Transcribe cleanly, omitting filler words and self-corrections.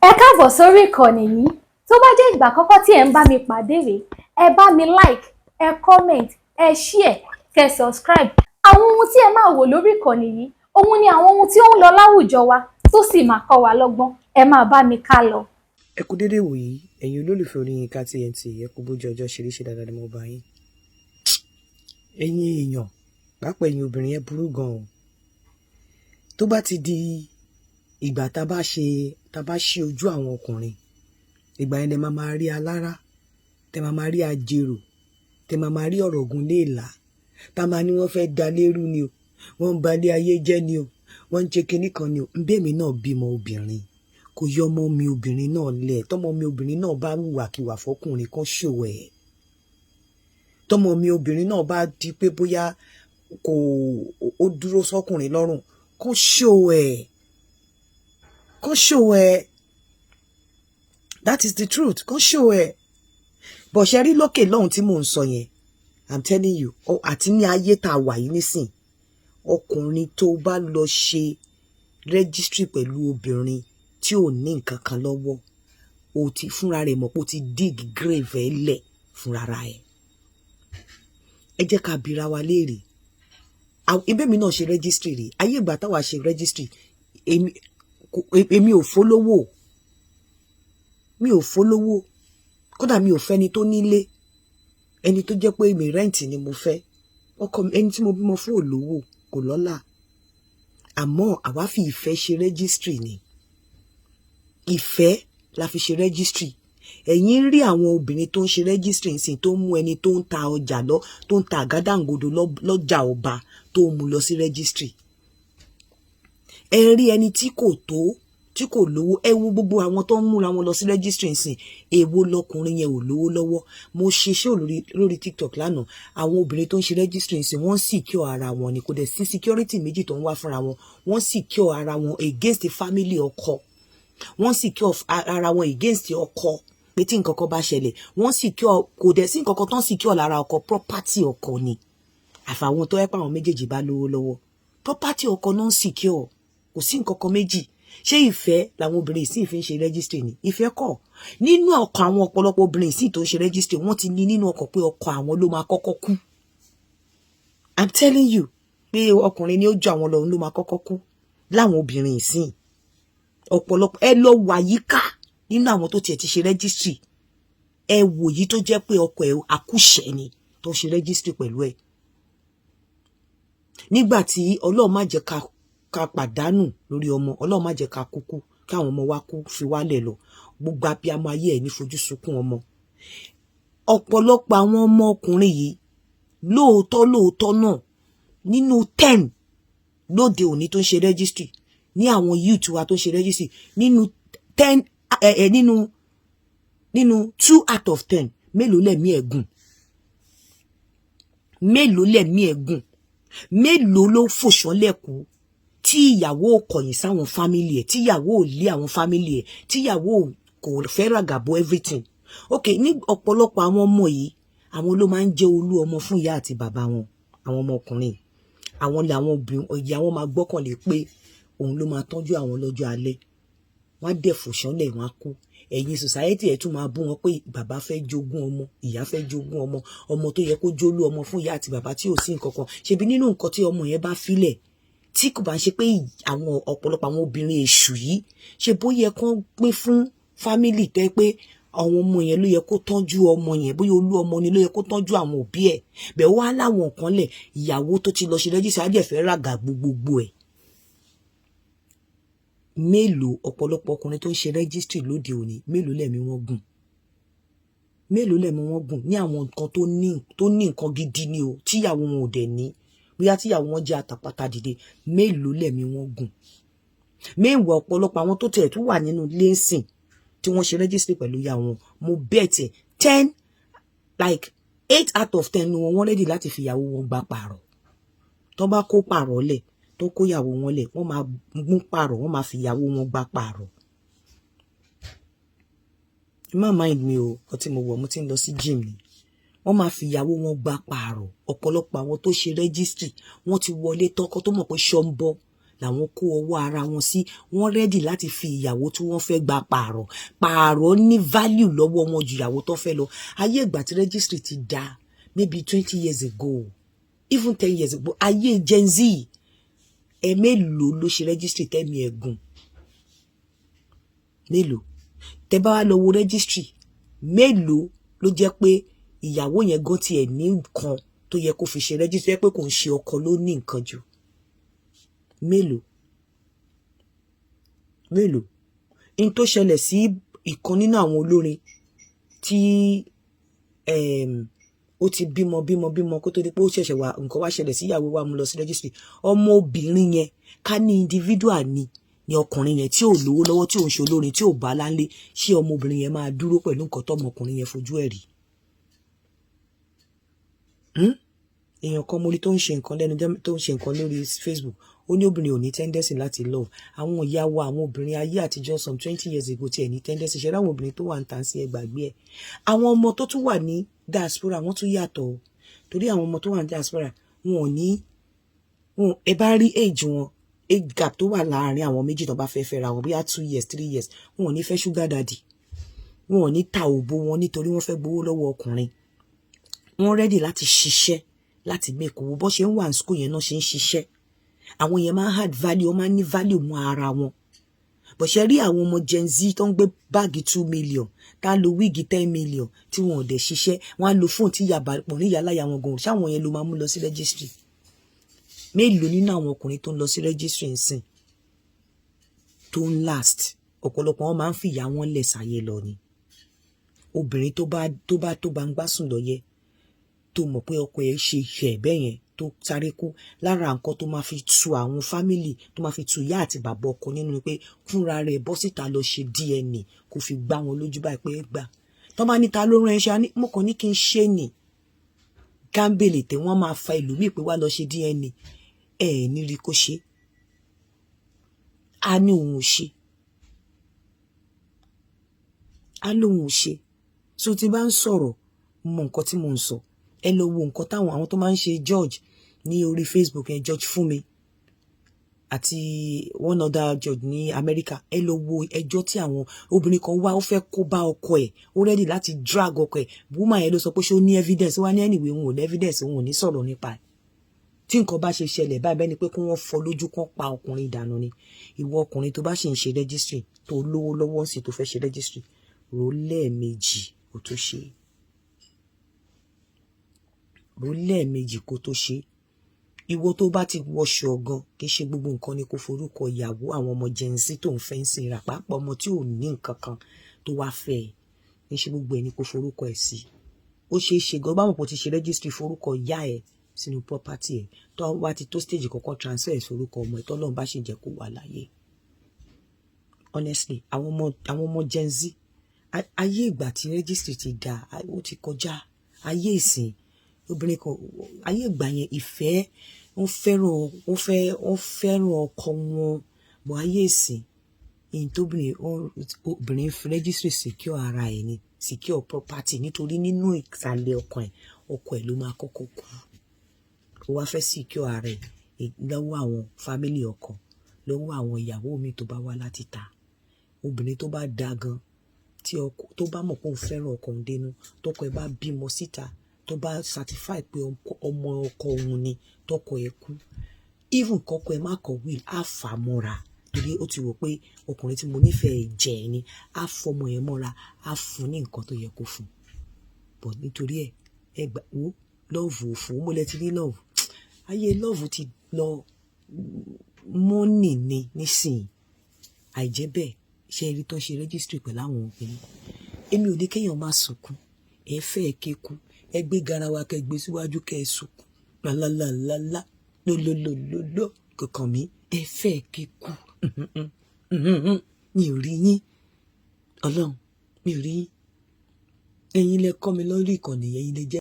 Ẹ káàbọ̀ sórí ìkànnì yìí. Tó bá jẹ́ ìgbà àkọ́kọ́ tí ẹ̀ ń bá mi pàdé rèé, ẹ bá mi like, ẹ comment, ẹ share, kẹ subscribe. Àwọn ohun tí ẹ máa wò lórí ìkànnì yìí, òun ni àwọn ohun tí ó ń lọ láwùjọ wa tó sì máa kọ́ wa lọ́gbọ́n. Ẹ máa bá mi ká lọ. Ẹ kú dédé wòyí, ẹ̀yin olólùfẹ́ Oníyinka TNT. Ẹ kú bójú ọjọ́ ṣeré ṣe dáadáa ni mo bá yín. Ẹ̀yin èèyàn, pàápàá ẹ̀yin obìnrin, ẹ burú gan-an. Tó bá ti di ìgbà tá bá ṣe, tá bá ṣí ojú àwọn ọkùnrin, ìgbà yẹn lẹ máa máa rí alára, tẹ máa máa rí ajérò, tẹ máa máa rí ọ̀rọ̀ ògùn léèlà, tá máa ní wọ́n fẹ́ da lérú ni o, wọ́n ń balẹ̀ ayé jẹ́ ni o, wọ́n ń ṣe kinní kan ni o. Nbẹ́mi náà bímọ obìnrin, kò yọ ọmọ mi obìnrin náà lẹ̀. Tọmọ mi obìnrin náà bá hùwàkiwà fọkùnrin kan, ṣòwò ẹ̀. Tọmọ mi obìnrin náà bá di pé bóyá kò ó dúró sọkùnrin lọ́rùn kan, ṣòwò ẹ̀, kan ṣòwò ẹ̀. That is the truth, kan ṣòwò ẹ̀. Bọ̀ ṣe rí lókè lọ́hùn tí mò ń sọ yẹn, I'm telling you, àti ní ayé tá a wà yìí nísìn, ọkùnrin tó bá lọ ṣe registry pẹ̀lú obìnrin tí ò ní nǹkan kan lọ́wọ́, o ti fúnra rẹ̀ mọ̀ pé o ti dig grave ẹ̀ lẹ̀ fúnra ẹ̀. Ẹ jẹ́ ká bira wa léèrè. Ibẹ̀ mi náà ṣe registry rè. Ayé ìgbà táwa ṣe registry, èmi ò fólówó, mi ò fólówó. Kódà mi ò fẹ́ni tó nílé. Ẹni tó jẹ́ pé mi rent ni mo fẹ́. Ọkọ ẹni tí mo bímọ fún òlówó, kò lọ́lá, àmọ́ àwa fi ìfẹ́ ṣe registry ni. Ìfẹ́ la fi ṣe registry. Ẹ̀yin rí àwọn obìnrin tó ń ṣe registry nsìn, tó ń mú ẹni tó ń ta ọjà lọ, tó ń ta àgádágodo lọ́jà ọba, tó ń mú lọ sí registry. Ẹ rí ẹni tí kò tó, tí kò lówó. Ẹ wo gbogbo àwọn tó ń múra wọn lọ sí registry nsìn, èwo lọkùnrin yẹn ò lówó lọ́wọ́? Mo ṣe show lórí TikTok lánàá. Àwọn obìnrin tó ń ṣe registry nsìn, wọ́n secure ara wọn ni. Kò dẹ̀ sí security méjì tó ń wá fúnra wọn. Wọ́n secure ara wọn against the family ọkọ, wọ́n secure ara wọn against ọkọ pé tí nǹkan kan bá ṣẹlẹ̀, wọ́n secure. Kò dẹ̀ sí nǹkan kan tó ń secure lára ọkọ, property ọkọ ni. Àfàwọn tó yẹ pé àwọn méjèèjì bá lówó lọ́wọ́, property ọkọ náà ń secure. Kò sí nǹkan kan méjì. Ṣé ìfẹ́ làwọn obìnrin ìsìn fi ń ṣe registry ni? Ìfẹ́ kọ́. Nínú ọkàn àwọn ọ̀pọ̀lọpọ̀ obìnrin ìsìn tó ń ṣe registry, wọ́n ti ní nínú ọkàn pé ọkọ àwọn ló máa kọ́kọ́ kú. I'm telling you pé ọkùnrin ni ó jọ àwọn lọ́run ló máa kọ́kọ́ kú láwọn obìnrin ìsìn. Ọ̀pọ̀lọpọ̀, ẹ lọ wà yíká nínú àwọn tó tiẹ̀ ti ṣe registry, ẹ wò yí tó jẹ́ pé ọkọ ẹ̀ akúṣẹ̀ ni tó ṣe registry pẹ̀lú ẹ̀. Nígbà tí Ọlọ́run má jẹ́ ká pàdánù lórí ọmọ, Ọlọ́run má jẹ́ ká kúkú káwọn ọmọ wa kú fi wálẹ̀ lọ. Gbogbo abiyamọ ayé ẹ̀ ní fojú sunkún ọmọ. Ọ̀pọ̀lọpọ̀ àwọn ọmọ ọkùnrin yìí, lóòótọ́ lóòótọ́ náà, nínú 10 lóde òní tó ń ṣe registry, ní àwọn youth wa tó ń ṣe registry, nínú 10 ẹ ẹ nínú 2 out of 10, mélòó lẹ̀mí ẹ̀ gùn? Mélòó lẹ̀mí ẹ̀ gùn? Mélòó ló fòṣọ́lẹ̀ kú tí ìyàwó ò kọ̀yìn sáwọn family ẹ̀, tí ìyàwó ò lé àwọn family ẹ̀, tí ìyàwó kò fẹ́ ràgàbọ̀ everything? Ok, ní ọ̀pọ̀lọpọ̀ àwọn ọmọ yìí, àwọn ló máa ń jẹ́ olú ọmọ fún ìyá àti bàbá wọn. Àwọn ọmọkùnrin, àwọn làwọn obìnrin ìyá wọn máa gbọ́kànlé pé òun ló máa tọ́jú àwọn lọ́jọ́ alẹ́. Wọ́n á dẹ̀ fòṣánlẹ̀, wọ́n á kú. Ẹ̀yin society, ẹ̀ tún máa bú wọn pé bàbá fẹ́ jogún ọmọ, ìyá fẹ́ jogún ọmọ. Ọmọ tó yẹ kó jólú ọmọ fún ìyá àti bàbá, tí ò sí nǹkan kan ṣebí nínú nǹkan tí ọmọ yẹn bá filẹ̀, tí kò bá ń ṣe pé àwọn ọ̀pọ̀lọpọ̀ àwọn obìnrin èṣù yìí ṣe, bóyá kán pín fún family tẹ́ pé àwọn ọmọ yẹn ló yẹ kó tọ́jú ọmọ yẹn, bóyá olú ọmọ ni ló yẹ kó tọ́jú àwọn òbí ẹ̀ bẹ́ẹ̀, wá láwọn kan lẹ̀. Ìyàwó tó ti lọ ṣe registry á dẹ̀ fẹ́ ràgà gbogbogbò ẹ̀. Mélòó ọ̀pọ̀lọpọ̀ ọkùnrin tó ń ṣe registry lóde òní, mélòó lẹ̀mí wọn gùn? Mélòó lẹ̀mí wọn gùn ní àwọn nǹkan tó ní nǹkan gidi ni o, tíyàwó wọn ò dẹ̀ ní, bóyá tíyàwó wọn jẹ́ àtàpàtà dìde? Mélòó lẹ̀mí wọn gùn? Mẹ́wàá ọ̀pọ̀lọpọ̀ àwọn tó tẹ̀ tó wà nínú ilé ńsìn tí wọ́n ṣe registry pẹ̀lú ìyá wọn, mo bet 10, like 8 out of 10 ni wọ́n ready láti fi ìyàwó wọn gba pààrọ̀. Tó bá kó pààrọ̀ lẹ̀, tó kó ìyàwó wọn lẹ̀, wọ́n máa mú pààrọ̀, wọ́n máa fi ìyàwó wọn gba pààrọ̀. Má mind mi o, ọtí mo wọ̀, mo ti ń lọ sí gym ni. Wọ́n máa fi ìyàwó wọn gba pààrọ̀. Ọ̀pọ̀lọpọ̀ àwọn tó ṣe registry, wọ́n ti wọlé tọkọ tó mọ̀ pé ṣọ́ńbọ́ làwọn fẹ́. Làwọn kó ọwọ́ ara wọn sí. Wọ́n ready láti fi ìyàwó tí wọ́n fẹ́ gba pààrọ̀ pààrọ̀ ní value lọ́wọ́ wọn ju ìyàwó tó fẹ́ lọ. Ayé ìgbà tí registry ti da, maybe 20 years ago, even 10 years ago, ayé Gen Z, ẹ mélòó ló ṣe registry tẹ́mi ẹ̀gùn? Mélòó? Tẹ́ bá wá lọ wo registry, mélòó ló jẹ́ pé ìyàwó yẹn gan tiẹ̀ ní nǹkan tó yẹ kó fi ṣe registry, pé kò ń ṣe ọkọ ló ní nǹkan jù? Mélòó mélòó? In tó ṣẹlẹ̀ sí ìkan nínú àwọn olórin tí ó ti bímọ bímọ bímọ kó tó di pé ó ṣẹ̀ṣẹ̀ wá, nǹkan wá ṣẹlẹ̀ sí ìyàwó wa, mú lọ sí registry. Ọmọbìnrin yẹn, ká ní individual ni ọkùnrin yẹn tí ò lówó lọ́wọ́, tí ò ń ṣe olórin, tí ò bá láńlé, ṣé ọmọbìnrin yẹn máa dúró pẹ̀lú nǹkan tọmọkùnrin yẹn fojú ẹ̀ rí? Hmm? Èèyàn kan mo rí tó ń ṣe nǹkan lẹ́nu, tó ń ṣe nǹkan lórí Facebook, ó ní obìnrin ò ní tendency láti love. Àwọn ìyá wa, àwọn obìnrin ayé àtijọ́ some 20 years ago tiẹ̀ ní tendency. Ṣe láwọn obìnrin tó wà ń tàn sí, ẹ gbàgbé ẹ̀. Àwọn ọmọ tó tún wà ní diaspora, wọ́n tún yàtọ̀ o, torí àwọn ọmọ tó wà ní diaspora, wọn ò ní wọn. Ẹ bá rí age wọn, age gap tó wà láàárín àwọn méjì tó bá fẹ́ fẹ́ra wọn, bóyá 2 years, 3 years, wọn ò ní fẹ́ sugar daddy, wọn ò ní ta òbò wọn nítorí wọ́n fẹ́ gbowó lọ́wọ́ ọkùnrin. Wọ́n ready láti ṣiṣẹ́ láti make owó. Bó ṣe ń wà ní school yẹn náà ṣe ń ṣiṣẹ́. Àwọn yẹn máa ń add value, wọ́n máa ń ní value mọ́ ara wọn. Bó ṣe rí àwọn ọmọ Gen Z tó ń gbé báàgì 2 million, tá a lo wig 10 million, tí wọn ò dẹ̀ ṣiṣẹ́, wọ́n á lo fóònù tí yàbá pọ̀ ní ìyáláyà wọn gan. Ṣáwọn yẹn ló máa mú lọ sí registry? Mélòó nínú àwọn ọkùnrin tó ń lọ sí registry nsìn tó ń last? Ọ̀pọ̀lọpọ̀ wọn máa ń fìyà wọn lẹ̀ sáyé lọ ni. Obìnrin tó bá ń gbásùn lọ yẹ, tó mọ̀ pé ọkọ ẹ̀ ṣe ẹ̀ bẹ́ẹ̀ yẹn, tó sáré kú, lára nǹkan tó máa fi tu àwọn family, tó máa fi tu ìyá àti bàbá ọkọ nínú ni pé fúnra rẹ̀ bọ́ síta lọ ṣe DNA, kó fi gbá wọn lójú báyìí pé gbà tó bá níta ló rán ẹṣẹ, mo kàn ní kí n ṣe nì gámbèlè tẹ. Wọ́n máa fa ìlú míì pé wá lọ ṣe DNA ẹ ẹ ní rí kó ṣe á ní òun ò ṣe, á lóun ò ṣe. So tí bá ń sọ̀rọ̀, mọ nǹkan tí mò ń sọ. Ẹ lọ wo nǹkan táwọn àwọn tó máa ń ṣe judge ní orí Facebook yẹn, judge fún mi àti one other judge ní Amẹ́ríkà. Ẹ lọ wo ẹjọ́ tí àwọn obìnrin kan wá, ó fẹ́ kó bá ọkọ ẹ̀, ó ready láti drag ọkọ ẹ̀. Woman yẹn ló sọ pé ṣé ó ní evidence? Wá ní anyway, òun ò ní evidence, òun ò ní sọ̀rọ̀ nípa ẹ̀. Tí nǹkan bá ṣe ṣẹlẹ̀ báyìí, bẹ́ẹ̀ ni pé kí wọ́n fọ́ lójú, kán pa ọkùnrin dànù ni. Ìwọ ọkùnrin tó bá sì ń ṣe registry, tó lówó lọ́wọ́ sí, tó fẹ́ ṣe registry, rò lẹ́ẹ̀mejì kó tó ṣe, rò lẹ́ẹ̀mejì kó tó ṣe. Ìwọ tó bá ti wọṣọ gan, kì í ṣe gbogbo nǹkan ni kò forúkọ ìyàwó. Àwọn ọmọ Gen Z tó ń fẹ́ ń sin ra, pàápàá ọmọ tí ò ní nǹkan kan tó wá fẹ́ ẹ, kì í ṣe gbogbo ẹ̀ ni kò forúkọ ẹ̀ sí. Ó ṣeé ṣe gan, báwọn kò ti ṣe registry, forúkọ ìyá ẹ̀ sínú property ẹ̀. Tó wá ti tó stage kọ̀ọ̀kan, transfer ẹ̀ sórúkọ ọmọ ẹ̀, tọ́lọ́run bá ṣe jẹ́ kó wà láyé. Honestly, àwọn ọmọ Gen Z, ayé ìgbà tí registry ti dà, ó ti kọjá. Ayé ìsìn, obìnrin kan, ayé ìgbà yẹn, ìfẹ́, wọ́n fẹ́ràn, wọ́n fẹ́ràn ọkọ wọn bọ̀. Ayé ìsìn ìyìn tóbìnrin, obìnrin fi registry secure ara ẹ̀ ni, secure property, nítorí nínú ìsàlẹ̀ ọkàn ẹ̀, ọkọ ẹ̀ ló máa kọ́kọ́ kú. Ó wá fẹ́ secure ara ẹ̀ lọ́wọ́ àwọn family ọkọ, lọ́wọ́ àwọn ìyàwó mi tó bá wá láti ta. Obìnrin tó bá da gan, tí ọkọ tó bá mọ̀ pé òun fẹ́ràn ọkọ òun dénú, tọkọ ẹ̀ bá bímọ síta, tó bá certify pé ọmọ ọkọ òun ni, tọkọ ẹ̀ kú, even kọkọ ẹ̀ má kọ will, á fà á mọ́ra, torí ó ti wò pé ọkùnrin tí mo nífẹ̀ẹ́ jẹ́ ni. Á fọmọ yẹn mọ́ra, á fún ní nǹkan tó yẹ kó fún. But nítorí ẹ ẹ gbà wo love òfò, mo lẹ ti rí love. Ayé love ti lọ, money ni nísìnyí. Àìjẹ́ bẹ́ẹ̀, ṣe rí tó ṣe registry pẹ̀lú àwọn obìnrin, èmi ò ní kéèyàn má sunkún. Ẹ fẹ́ ẹ kéku, ẹ gbé garawa, kẹ gbé síwájú, kẹ ẹ sunkún lálálálálá lólólólóló kankan mi. Ẹ fẹ́ kéku, mi ò rí yín. Ọlọ́run, mi ò rí yín. Ẹ̀yin lẹ kọ́ mi lórí ìkànnì, ẹ̀yin lẹ jẹ́.